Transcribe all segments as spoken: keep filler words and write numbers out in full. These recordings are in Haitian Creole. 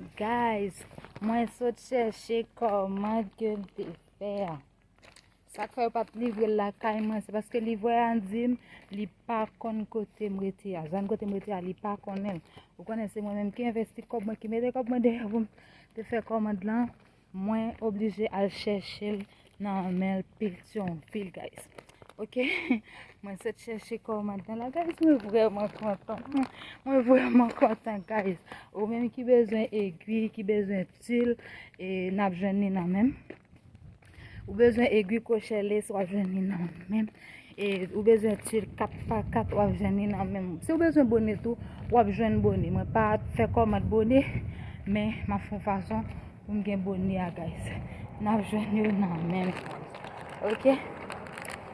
Guys, mwen sot chèche kòmand ke m te fè a. Sa k fè yo pa t livre l lakay mwen, se paske livrè a di m li pa konn kote m rete a. Zòn kote m rete a, li pa konnen l. Ou konnen se mwen menm ki envesti kòb mwen, ki mete kòb mwen deyò pou m te fè kòmand lan. Mwen oblije al chèche l nan men l Petyonvil, guys. Ok? Mwen sot chèche kòmand lan la, guys. Mwen vrèman kontan. Mwen vrèman kontan, guys. Ou menm ki bezwen egwi, ki bezwen til, e n ap jwenn li nan men m. Ou bezwen egwi kochèles, w ap jwenn li nan men m. E ou bezwen til kat pa kat, w ap jwenn li nan men m. Si w bezwen bone tou, w ap jwenn bone. Mwen pa fè kòmand bone, men m ap fè yon fason pou m gen bone a, guys. N ap jwenn yo nan men m, guys. Ok?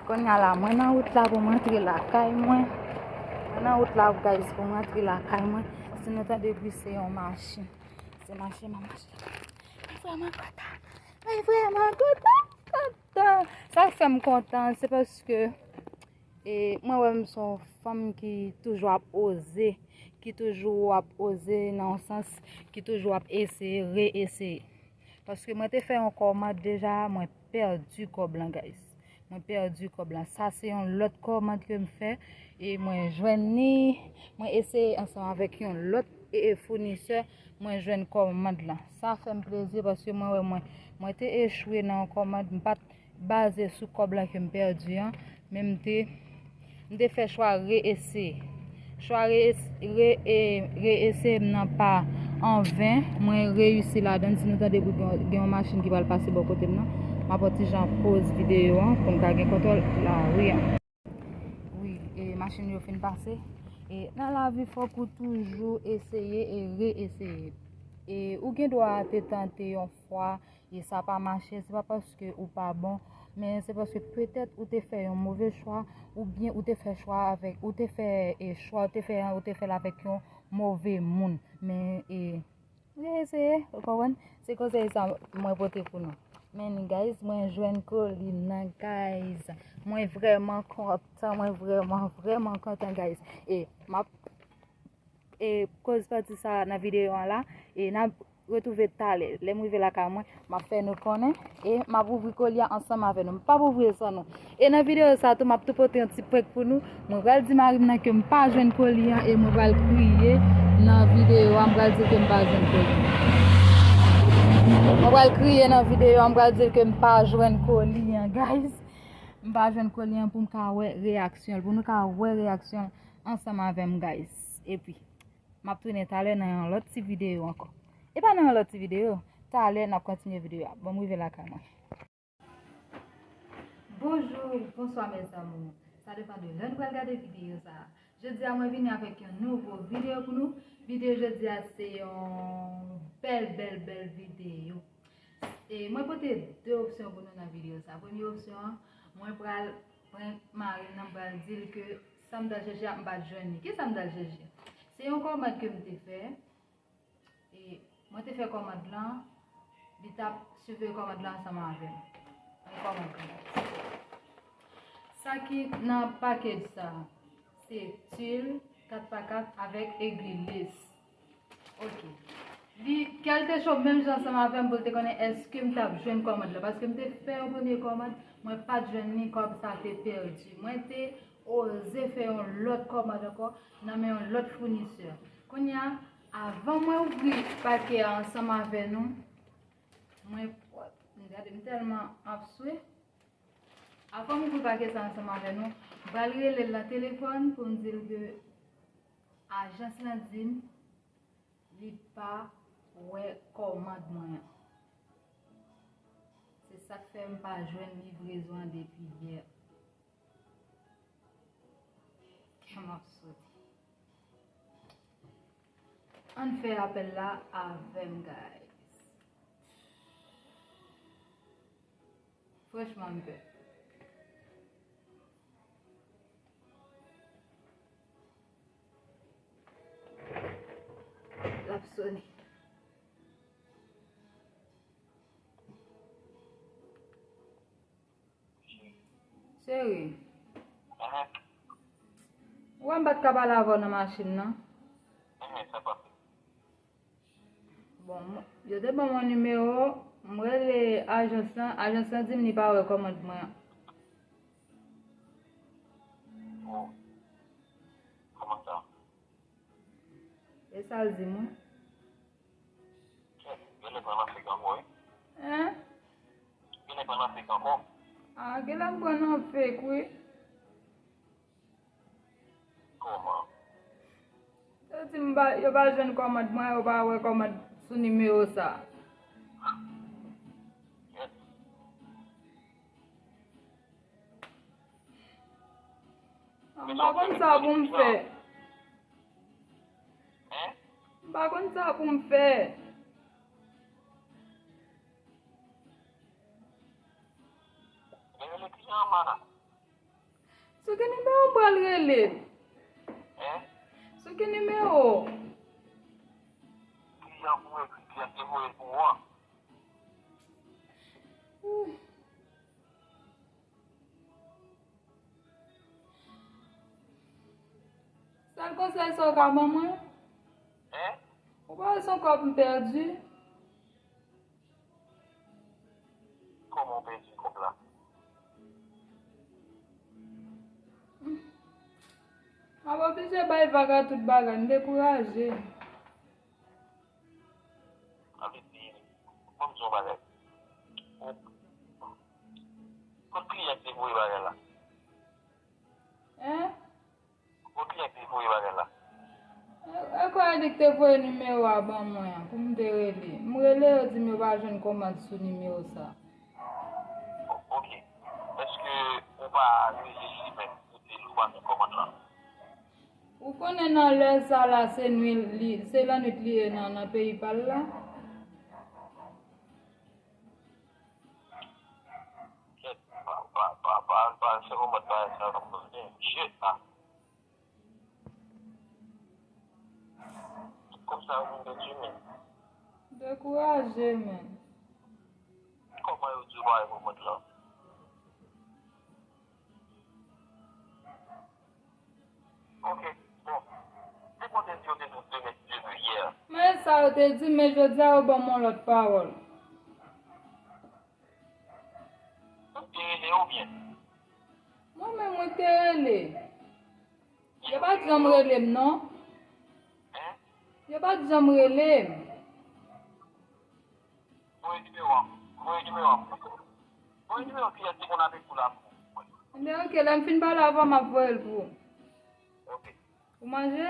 Kounye a la, mwen nan wout la pou m rantre lakay mwen. Mwen nan wout la, guys, pou m rantre lakay mwen. Si nou tande bri, se yon machin. Se machin m ap mache. Mwen vrèman kontan. Mwen vrèman kontan, kontan. Sa k fè m kontan, se paske, e, mwen wè m se yon fanm ki toujou ap oze, ki toujou ap oze nan yon sans, ki toujou ap eseye, reeseye. Paske mwen te fè yon kòmand deja, mwen pèdi kòb lan, guys. Mwen pèdi kòb lan. Sa se yon lòt kòmand ke m fè, e mwen jwenn li, mwen eseye ansanm avèk yon lòt, e, e, founisè, mwen jwenn kòmand lan. Sa fè m plezi paske mwen wè mwen, mwen te echwe nan yon kòmand, m pa t baze sou kòb lan ke m pèdi an, men m te, m te fè chwa reeseye. Chwa re, re, e, reeseye m nan pa anven, mwen reyisi ladan l. Si nou tande bri, gen, gen yon machin ki pral pase bò kote m nan, m ap yon ti jan poz videyo an pou m ka gen kontwòl lari an. Wi, e machin yo fin pase. E nan lavi, fòk ou toujou eseye e reeseye. E ou gen dwa te tante yon fwa, e sa pa mache, se pa paske ou pa bon, men se paske petèt ou te fè yon move chwa, oubyen ou te fè chwa avèk, ou te fè, e, chwa, ou te fè, ou te fè l avèk yon move moun. Men, e, reeseye, ou konprann? Se konsèy sa mwen pote pou nou. Men, guys, mwen jwenn koli m nan, guys. Mwen vrèman kontan, mwen vrèman, vrèman kontan, guys. E m ap, e, koz pati sa nan videyo an la. E n ap retwouve talè. Lè m rive lakay mwen, m ap fè nou konnen. E m ap ouvri koli a ansanm avè nou. M p ap ouvri l san nou. E nan videyo sa tou, m ap tou pote yon ti prank pou nou. Mwen pral di mari m nan ke m pa jwenn koli an e mwen pral kriye nan videyo a, m pral di l ke m pa jwenn koli an. Mwen pral kriye nan videyo a, m pral di l ke m pa jwenn koli an, guys. M pa jwenn koli an pou m ka wè reyaksyon l, pou nou ka wè reyaksyon l ansanm avè m, guys. Epi, m ap tounen talè nan yon lòt ti videyo ankò. E pa nan yon lòt ti videyo, talè n ap kontinye videyo a. Bon, m rive lakay mwen. Bonjou, bonswa mes amours. Sa depann de lè nou pral gade videyo sa a. Jodi a mwen vini avèk yon nouvo videyo pou nou. Videyo jodi a se yon bèl, bèl, bèl videyo. E mwen pote de opsyon pou nou nan videyo sa. Premye opsyon an, mwen pral prank mari m nan, m pral di l ke sa m t al chèche a, m pa t jwenn li. Kisa m t al chèche? Se yon kòmand ke m te fè. E mwen te fè kòmand lan, li t ap siveye kòmand lan ansanm avè m. Men kòmand lan. Sa ki nan package sa, se til kat pa kat avèk egwi lis. Ok. Li, kè l te cho menm jan ansanm avè m pou l te konnen èske m t ap jwenn kòmand lan. Paske m te fè yon premye kòmand, mwen pa t jwenn li, kòb sa te pèdi. Mwen te oze fè yon lòt kòmand ankò nan men yon lòt founisè. Kounye a, avan mwen ouvri pake a ansanm avè nou, mwen, gade, m tèlman ap swe. Avan m ouvri pake sa ansanm avè nou, m pral rele l nan telefòn pou m di l ke ajans lan di m li pa wè kòmand mwen an. Se sa k fè m pa jwenn livrezon an depi yè. Kè m ap soti. Ann fè apèl la avè m, guys. Franchman, m pè. L ap sone. Cheri. Ou wè m pa t ka pale avè w nan machin nan? Bon, m- yo te ban m yon nimewo, m rele ajans lan, ajans lan di m li pa wè kòmand mwen an. Oh. Kòman sa? E sa l di mwen. Kèt, genlè pral nan fake ankò, wi. Hein? Genlè pral nan fake ankò. Ah, genlè m pran nan fake, wi. Kòman? Yo di m pa, yo pa jwenn kòmand mwen, yo pa wè kòmand sou nimewo sa. Kèt. M pa konn sa pou m fè. Hein? M pa konn sa pou m fè. Men rele kliyan an, mana. Sou ki nimewo m pral rele? Hein? Sou ki nimewo? Kliyan pou ekri, kliyan te voye pou ou an. Sèl konsèy sa w ka ban mwen? Hein? Ou pa wè se yon kòb m pèdi? Kòman w pèdi kòb la? M ap oblije bay vag a tout bagay, m dekouraje. Sa vle di, ban m di yon bagay. Ou, kot kliyan ki te voye bagay la? Hein? Kot kliyan ki te voye bagay la? E, e kwè li k te voye nimewo a ban mwen an pou m te rele. M rele, yo di m yo pa jwenn kòmand sou nimewo sa. O- Ok. Èske ou pa rele li menm pou di l ou pa jwenn kòmand lan? Ou konnen nan lè sa la se nwi li, se lannwit li ye nan, nan peyi pa l la? Kèt, pa, pa, pa, pa, pa, se moman bagay sa, pa konnen. Shit, ah. Kòb sa yo vin pèdi, men. Dekouraje, men. Kòman yo di w pa wè kòmand lan? Ok, bon. Se pou te di yo te di w demen si Dye vle yè. Men sa yo te di, men jodi a yo ban m yon lòt pawòl. Ou te rele oubyen? Mwen menm mwen te rele. Yo pa t janm rele m non. Hein? Yo pa t janm rele m. Voye nimewo an. Voye nimewo an. Voye nimewo kiyès ki konn avèk ou la pou mwen. Ebyen, ok, lè m fin pale avè w, m ap voye l pou ou. Ok. Ou manje?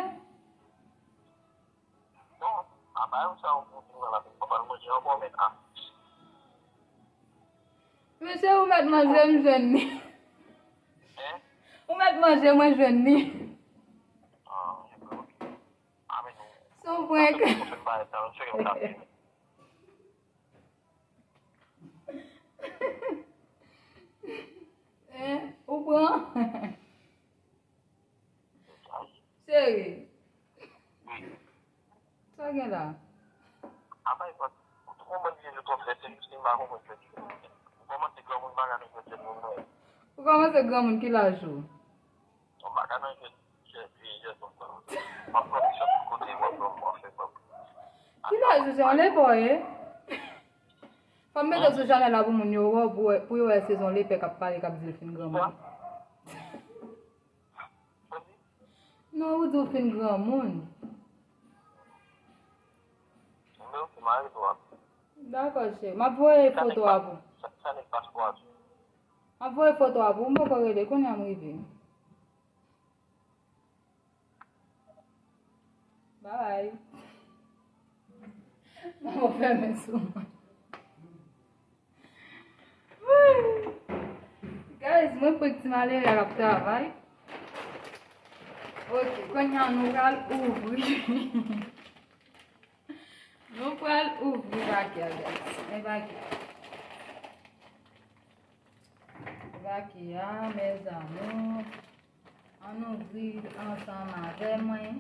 Non, a pa yo sa ou pou di mwen la, m pa pral manje ankò, men a. Mesye, ou mèt manje, m jwenn li. Hein? Ou mèt manje, mwen jwenn li. Ah, ok. Ah, men nou. Se yon prank. Sa fè m pa sa, se yon sa. Hein? Ou pran? Cheri. Sa gen la? Apa e pa. Ou konprann ki jwèt w ap fè, se jis ke m pa konprann jwèt yo. Ou kòmanse granmoun, m pa ka nan jwèt jèn moun non. Ou kòmanse granmoun, ki laj ou? M pa ka nan jwèt jèn, jèn moun non. M ap pran misyon tout kote, w ap ban m, w ap fè ban m. Ki laj ou, se yon lepè w ye? Fò m mete w sou chanèl la pou moun yo wè w, pou, pou yo wè se yon lepè k ap pale, k ap di l fin granmoun. Non, ou di w fin granmoun. Dakò, cheri. M ap voye foto a pou. M ap voye foto a pou. M poko rele, kounye a m rive. Bye bye. M ap fèmen sou mwen. Guys, mwen pran ti malere a k ap travay. Ok, kounye a nou pral ouvri. Nou pral ouvri pake a, guys. Men pake a. Pake a, mes amours. Ann ouvri l ansanm avè mwen.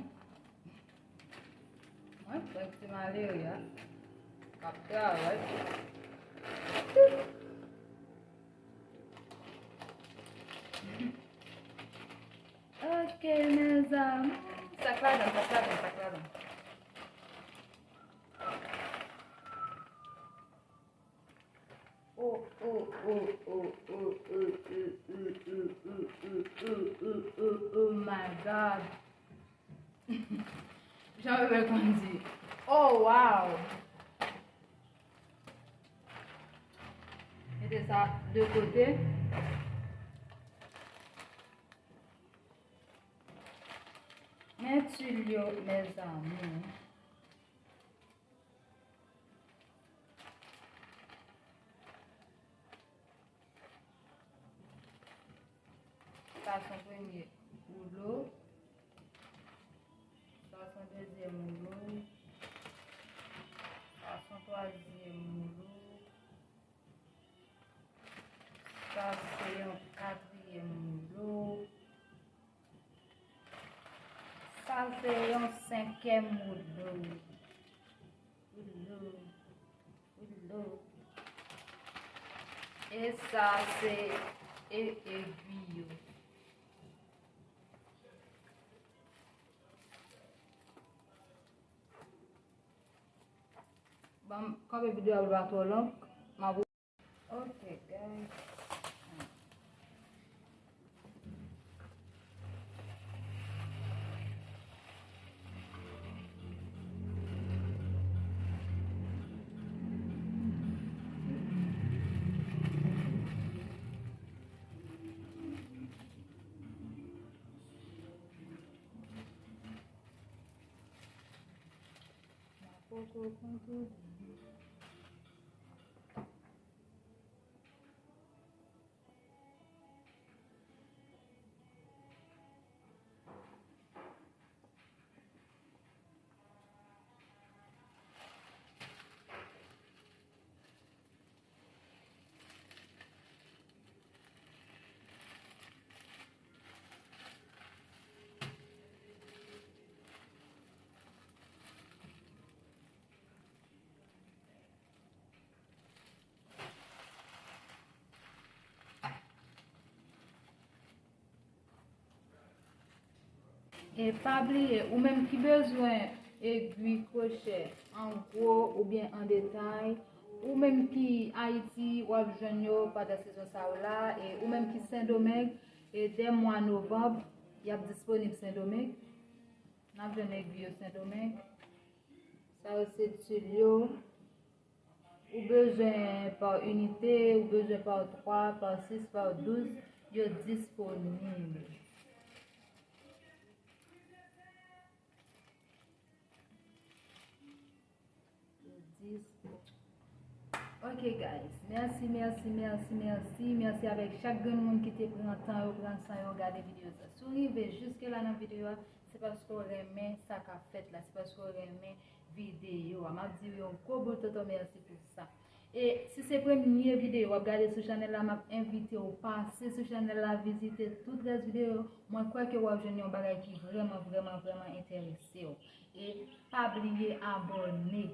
Mwen pran ti malere a k ap travay. Ok, mes amours. Sa k ladan, sa k ladan, sa k ladan. Oh, oh, oh, oh, oh, oh, oh, oh, oh, oh, oh, oh, oh, oh, oh my God. Jan bebe konn di. Oh, wow. Mete sa de kote. Men twil yo, mezanmi. Sa se yon premye woulo. Sa se yon dezyèm woulo. Sa se yon twazyèm woulo. Sa se yon katriyèm woulo. Sa se yon senkyèm woulo. Woulo. Woulo. E sa se e, egwi yo. Bon, kòm videyo a pa twò long, m ap Ok, guys. E pa bliye, ou menm ki bezwen egwi kwochè an gwo oubyen an detay, ou menm ki Ayiti, w ap jwenn yo pandan sezon sa yo la, e ou menm ki Sendomeng, e dè mwa novanm, y ap disponib Sendomeng. N ap jwenn egwi yo Sendomeng. Sa yo se twil yo. Ou bezwen pa inite, ou bezwen pa twa, pa sis, pa douz, yo disponib. Yo dispo-, Ok, guys. Mèsi, mèsi, mèsi, mèsi, mèsi avèk chak grenn moun ki te pran tan yo, pran san yo gade videyo sa. Si w rive jiske la nan videyo a, se paske w renmen sa k ap fèt la, se paske w renmen videyo a. M ap di w yon gwo bout tonton mèsi pou sa. E si se premye videyo w ap gade sou chanèl la, m ap envite w pase sou chanèl la, vizite tout rès videyo yo. Mwen kwè ke w ap jwenn yon bagay ki vrèman, vrèman, vrèman enterese w. E pa bliye abòne.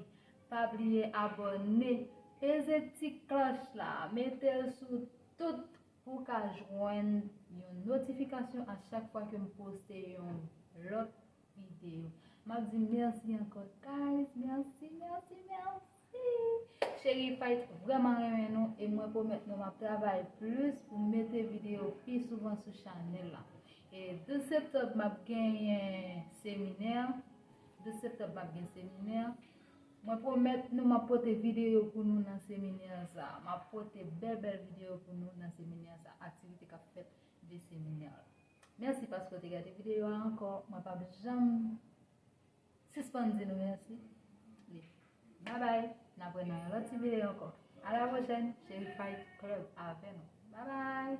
Pa bliye abòne. Peze ti klòch la. Mete l sou tout pou w ka jwenn yon notifikasyon a chak fwa ke m poste yon lòt videyo. M ap di mèsi ankò, guys. Mèsi, mèsi, mèsi. Cheri Fight vrèman renmen nou e mwen pwomèt nou m ap travay plis pou mete videyo pi souvan sou chanèl la. E douz septanm, m ap genyen seminè. Douz septanm, m ap gen seminè. Mwen pwomèt nou m ap pote videyo pou nou nan seminè sa. M ap pote bèl bèl videyo pou nou nan seminè sa. Aktivite k ap fèt de seminè la. Mèsi paske w te gade videyo a ankò. Mwen p ap janm sispann di nou mèsi. Li. Babay. N ap wè nan yon lòt ti videyo ankò. A la pwochèn. Cheri Fight Club avè nou. Babay.